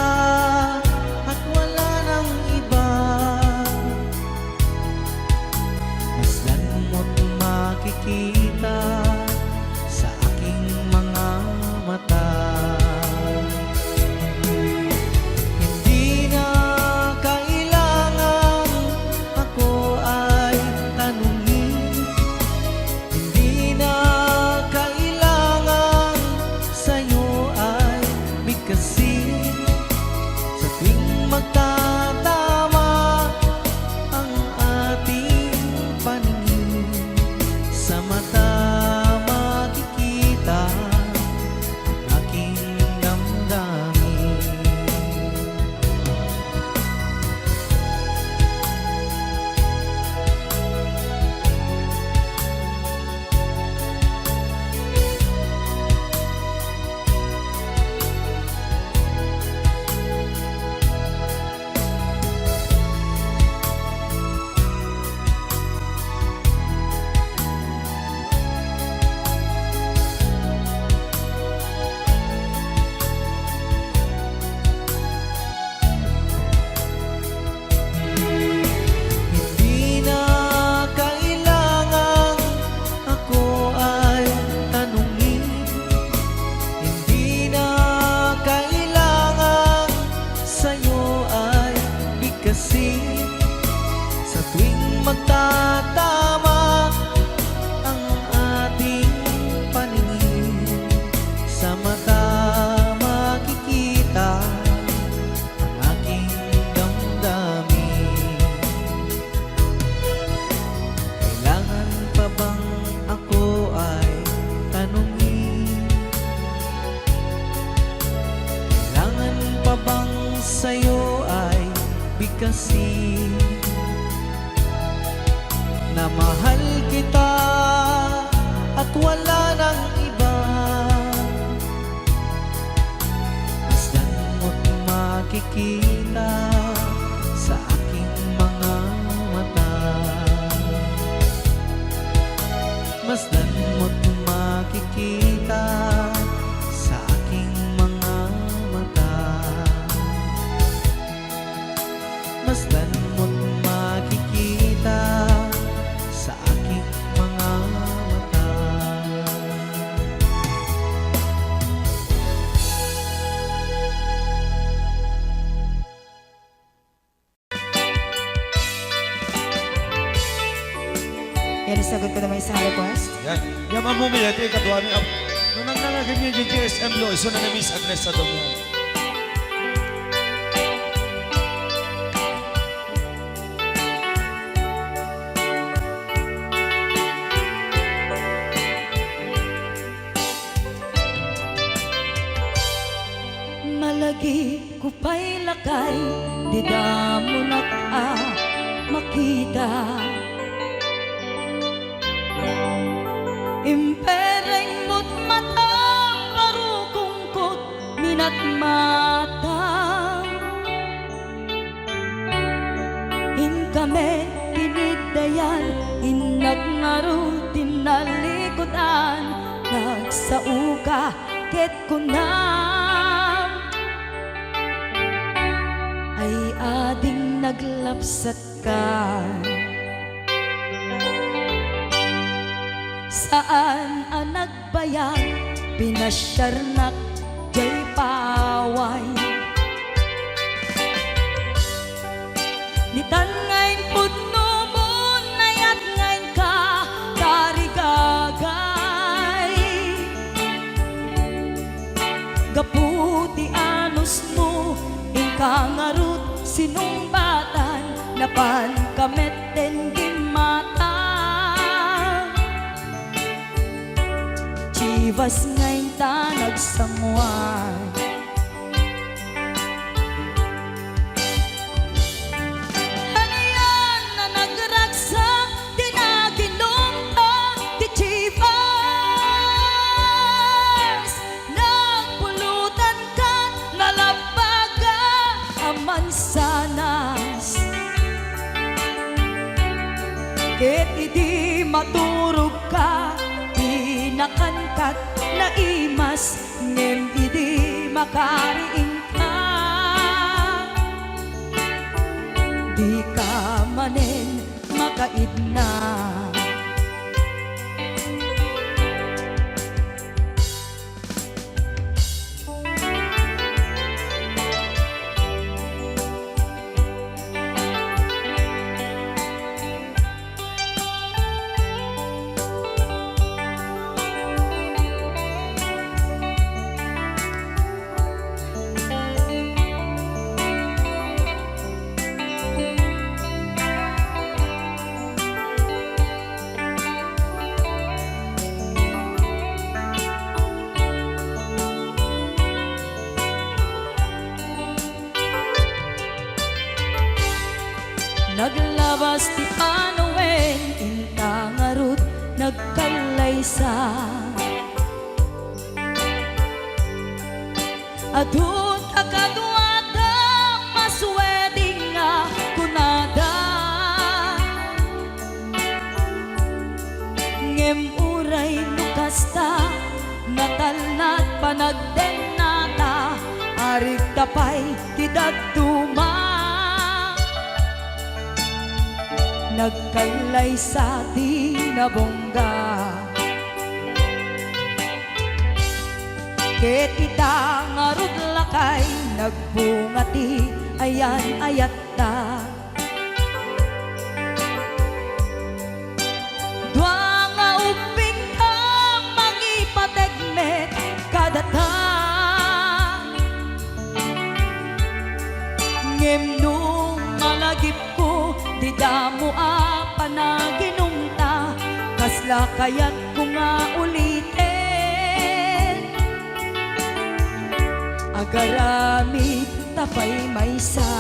Pabangsayo ay bigkasin. Na mahal kita at wala nang iba. Masdan mo't makikita sa aking mga mata. Masdan mo't makikita sa aking mga mata. Masdan mo't makikita sa aking mga mata. Yan, isagot ko naman isang request. Yan. Yan, Ma'am Mumi, ito yung kadwa ni Ab-, nung nangnanagin niya yung G S M Lo, iso na ni Miss Agnes Adomo. Malagipko pay lakay, dida monak a makita. Impereng mo't matam, barukongko't minatmatam. Inkami tiniddayan, innak ngarud tinnalikudan, nagsaoka ket kunam, ay ading naglapsatkan. Saan a nag- bayag, pinasiarnak jay paway. Ditan nga impudnomon, nayat nga inka tarigagay. Gapu ti anusmo, inka ngarud sinungbatan, napanka metten gimmata. Chivas nga inta nagsanguan. Anian a nagragsak ti naginumta ti Chivas. Nagpulutan kat nalabbaga a mansanas. Ket idi maturogka, dinakan kat naimas, ngem idi makariingka, dika manen makaidna. Naglabas ti panawen, inta ngarud nagkallaysa. Adu ta kaduada, mas wedding nga kunada. Ngem uray no kasta, natalna ti panagdennata, arigta pay ti dadduma. Nagkallaysa ti nabungga. Ket ita ngarud lakay, nagbunga ti ayan-ayatta. Dua nga ubbingta, mangipateg met kadata. Ngem no malagipko, ti damo a panaginumta, kasla kayatko nga uliten? A Agaramid ta pay maysa.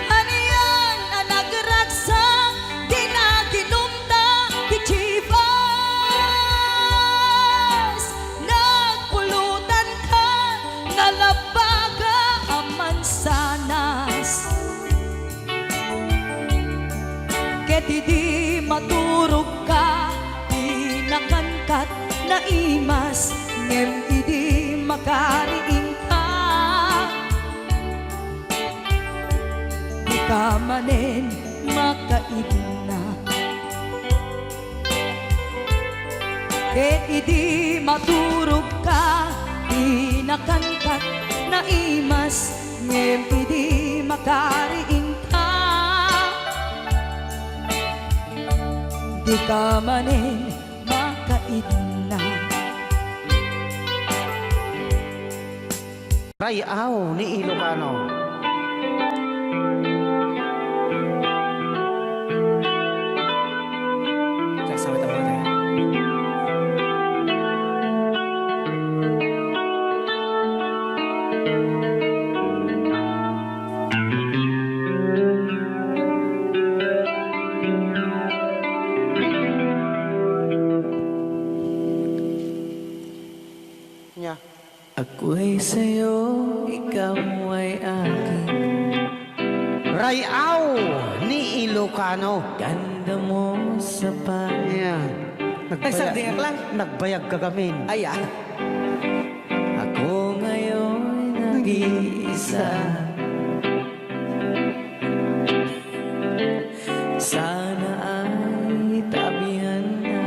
Anian a nagragsak, dina ginumda ti Chivas. Nagpulutanka, nalabaga a mansanas. Ket idi maturogka, pinakankat naimas, ngem idi makariingka, dika manen makaidna. Ket idi maturogka, pinakankat naimas, ngem idi makariingka, dika manen makaidna. Ray-aw ni Ilocano. Sagsawit ang mga tayo. Nya. Ako'y sa'yo, ikaw ay akin. Ray-aw ni Ilocano. Ganda mo sa pa- Ayan. Ay, sagdi nga lang. Nagbayag ka gamin. Ay, ah. Ako ngayon nag-iisa. Sana ay tabihan na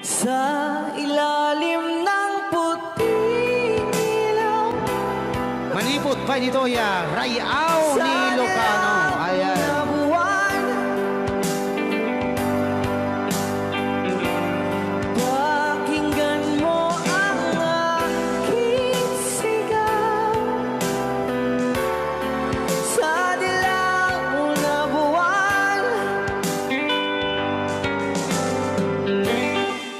sa ilalim ng puting ilaw. Manipod pay ditoy a Ray-aw ni Ilocano. Ayan. Pakinggan mo ang aking sigaw sa dilaw na buwan.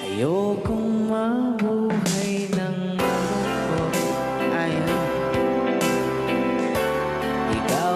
Ayokong mabuhay ng malungkot. Ay. Ikaw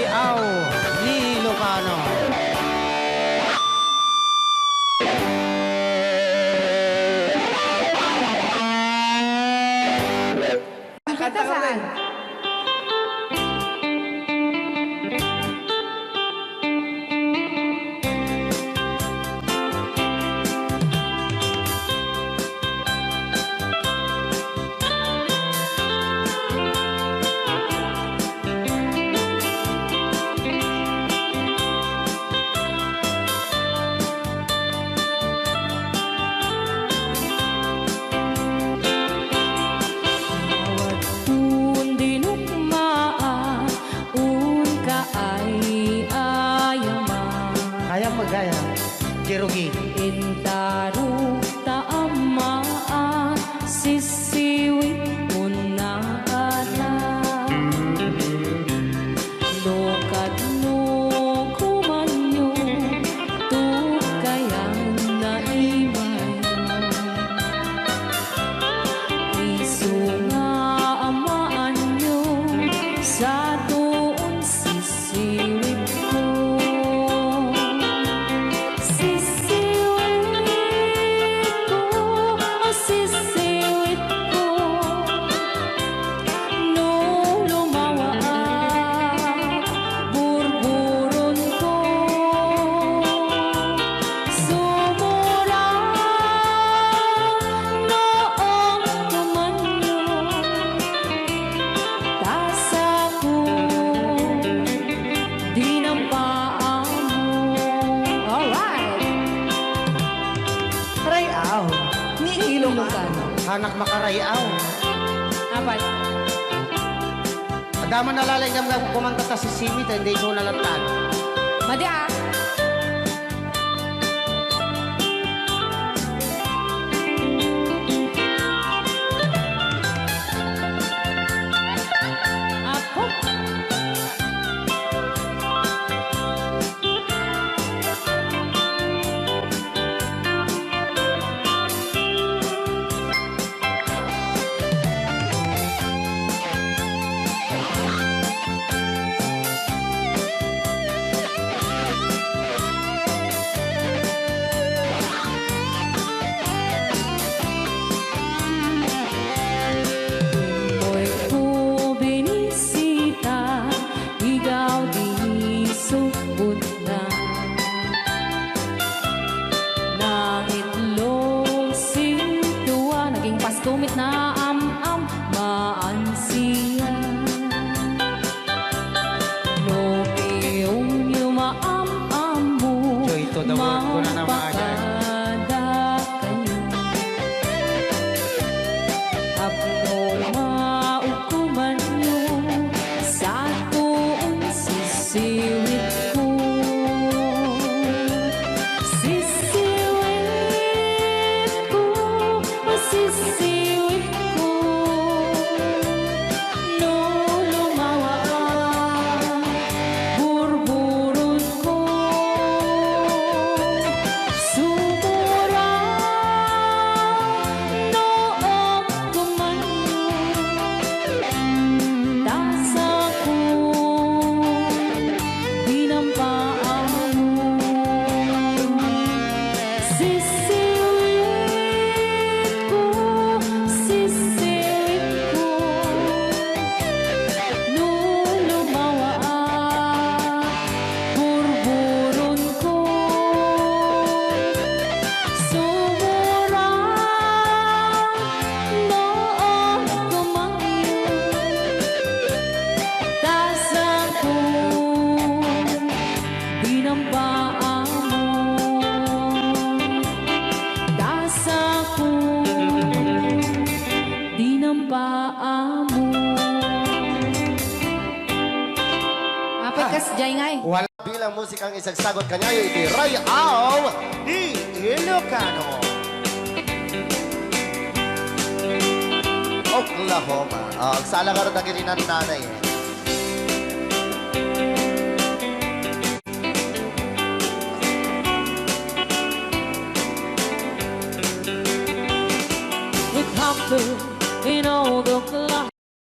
Aw ni Ilocano. Kanta saan? Awan dinukmaan, unka ay ayaman. Kayam magaya. Jerugi. Intarok ta ammaan, sisiwit unna ada. No kadno kumanyo, tukayan na imaymo. Isu nga amaanyo, satuon sisiwitko. Sisiwitko, sisiwitko. No lumawaak, burburonko. Sumurang no agtumanyo, tasako, dinampa amo. Alright! Ray-aw ni Ilocano. Hanak makarayaw. Apat. Adda man nalaing nga kumanta ta sisiwit, ta indi isu na lantan. Madi, ah. Apo. Moy ko binisita, igaw di subot na. Nangitlog sintua, naging pastumit na am-am, maan siya. No piyongyo maam-ammo, Joy to the world, kuna na, mga guys. Mapakada kayo. Apno maukumanyo, satuon sisiwitko. Sisiwitko, sisiwitko. No lumawaak, burburonko. Sumurang no agtumanyo, tasako, dinampa amo. Sisiwitko, sisiwitko. No lumawaak, burburonko. Sumurang no agtumanyo, tasako, dinampa amo. Tasako, dinampa amo. Apat kas jay ngay. Wala bilang musikang isagsagot kaniayo iti Ray-aw ni Ilocano. Oklahoma. Ah, agsala ngarud dagiti nannanay. It happened in old Oklahoma.